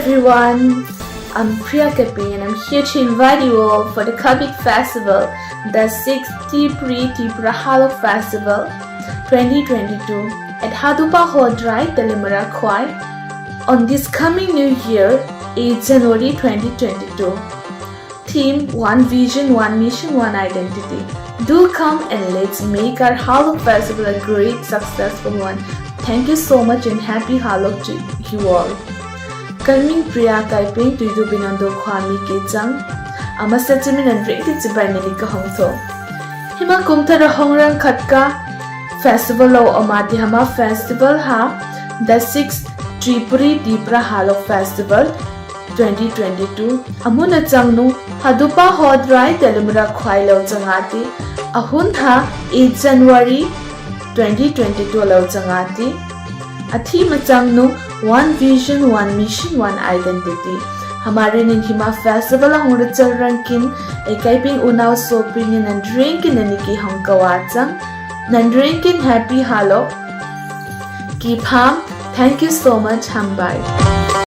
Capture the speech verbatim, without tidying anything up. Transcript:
Everyone, I'm Priya Kaping and I'm here to invite you all for the Kabit Festival, the sixth Tipri Tipra Halok Festival twenty twenty-two at Hadupa Hodrai, Telimara Khwai on this coming new year, eighth January twenty twenty-two. Theme: One Vision, One Mission, One Identity. Do come and let's make our Halok Festival a great successful one. Thank you so much and happy Halok to you all. Kalming Priya Kaiping, Tuidu Binondo Khwami Kechang, Ama Sachimi and Rengti Chibai Nili Kahongso. Hima Kumthara Hongrang Khatka Festival lo Omati Hama Festival ha, the sixth Tripuri Tipra Halok Festival twenty twenty-two. Amuna changnu Hadupa Hodrai Telimra Khwai lo changati. Ahun ha eighth January twenty twenty-two lo changati. Athi machangnu One Vision, One Mission, One Identity. Hamari nin hima festival a hong rachar rangkin, ekaiping unau sopin nin and drinkin naniki hong kawachang. Nan drinkin happy Halok. Keep ham. Thank you so much. Hambai.